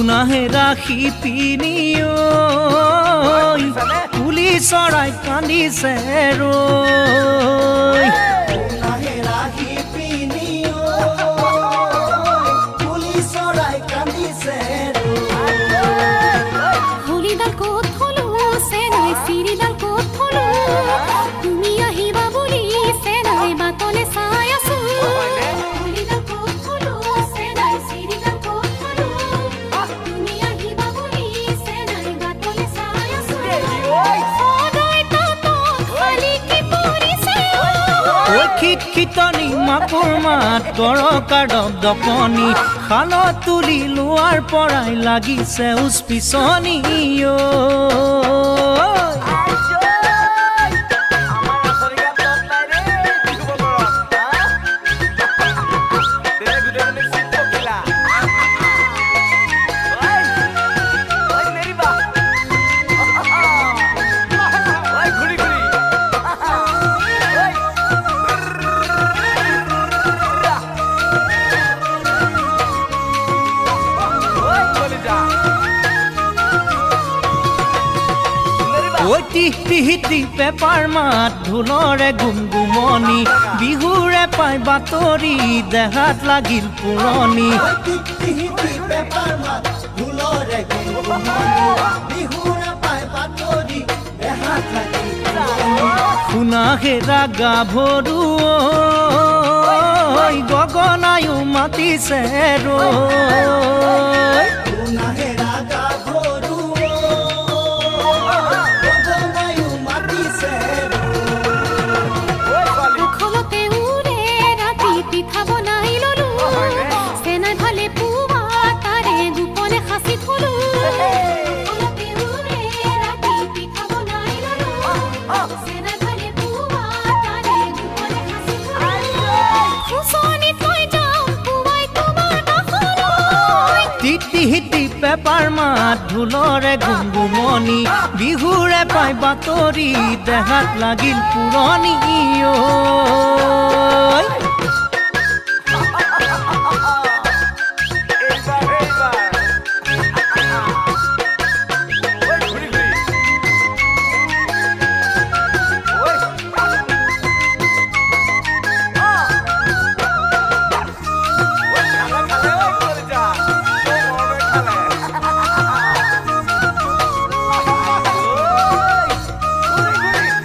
শুনা হেৰা শিপিনী ঐ, কুলি চৰাই কান্দিছে ৰৈ। শুনা হেৰা শিপিনী ঐ, কুলি চৰাই কান্দিছে ৰৈ। হলিডাল ক'ত থলো চেনাই, চিৰিডাল ক'ত থলো, তুমি আহিবা বুলি চেনাই বাটলে চাই আছো। হলিডাল ক'ত থলো চেনাই, চিৰিডাল ক'ত থলো, তুমি আহিবা বুলি চেনাই বাটলে চাই আছো। সদায় তাঁতত শালিকি পৰিছে। ঐ খিটখিটনি মাকুৰ মাত, গৰকাৰ দপদপনি, শালত তুলি লোৱাৰ পৰাই লাগিছে উচপিচনি ঐ। আমাৰ আচৰিকা তত নাই ৰে বিহু বতৰত। তেনে গোটেইজনী চিপ পখিলা। ঐ, ঐ, নেৰিবা। ঐ, ঘূৰি ঘূৰি। ঐ, ঐ, কলিজা। নেৰিবা। ঐ টিহ পেপাৰ মাত, ঢোলৰে গুমগুমনি, বিহুৰে পাই বাতৰি দেহাত লাগিল পুৰণি। ঐ টিক পেপাৰ মাত, ঢোলৰে গুমগুমনি, বিহুৰে পাই বাতৰি দেহাত লাগিল পুৰণি। শুনা হেৰা গাভৰু ঐ, গগনায়ো মাতিছে ৰৈ। শুনা হেৰা গাভৰু ঐ, গগনায়ো মাতিছে ৰৈ। ঐ, ছোৱালী। উখলতে উৰে ৰাতি পিঠা বনাই ললো, চেনাই ভালে পুৱা তাৰে গোপনে সাঁচি থলো। উখলতে উৰে ৰাতি পিঠা বনাই ললো, চেনাই ভালে পুৱা তাৰে গোপনে সাঁচি থলো। খুচনিত লৈ যাম পুৱাই তোমাৰ কাষলৈ। টিটি পেপাৰ মাত, ঢোলৰে গুমগুমনি, বিহুৰে পাই বাতৰি দেহাত লাগিল পুৰণি ঐ। এইবাৰ, এইবাৰ। ঐ, ঘূৰি ঘূৰি। ঐ। ঐ, খালে, খালে, ঐ, কলিজা। ঐ, মৰমে খালে। ঐ, ঘূৰি ঘূৰি।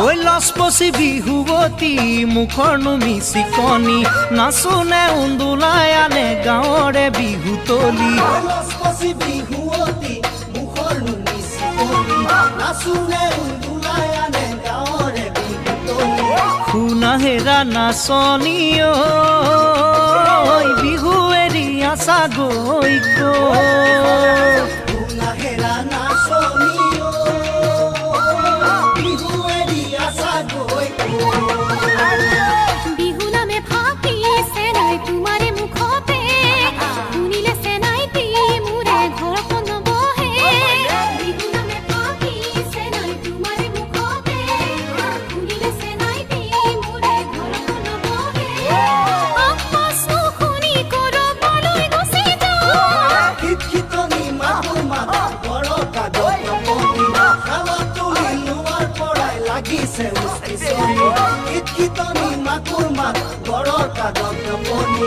ঐ লচপচি বিহুৱতী, মুখৰ নুমি চিকনি, নাচোনে উন্দোলাই আনে গাঁৱৰে বিহুতলী। ঐ লচপচি বিহুৱতী, মুখৰ নুমি চিকনি, নাচোনে উন্দোলাই আনে গাঁৱৰে বিহুতলী। শুনা হেৰা নাচনী ঐ, বিহু এৰি আছা গৈ ক'ত? শুনা হেৰা নাচনী ঐ, বিহু এৰি আছা গৈ ক'ত? বিহু নামে ফাঁকি চেনাই তোমাৰে মুখতে, শুনিলে চেনাইটি মোৰে ঘৰখন নবহে। বিহু নামে ফাঁকি চেনাই তোমাৰে মুখতে, শুনিলে চেনাইটি মোৰে ঘৰখন নবহে। আগ-পাছ নুশুনি কৰবালৈ গুচি যাওঁ। খিটখিটনি মাকুৰ মাত, গৰকা দপদপনি, শালত তুলি লোৱাৰ পৰাই লাগিছে উচপিচনি। খিটখিটনি মাকুৰ মাত, গৰকা দপদপনি,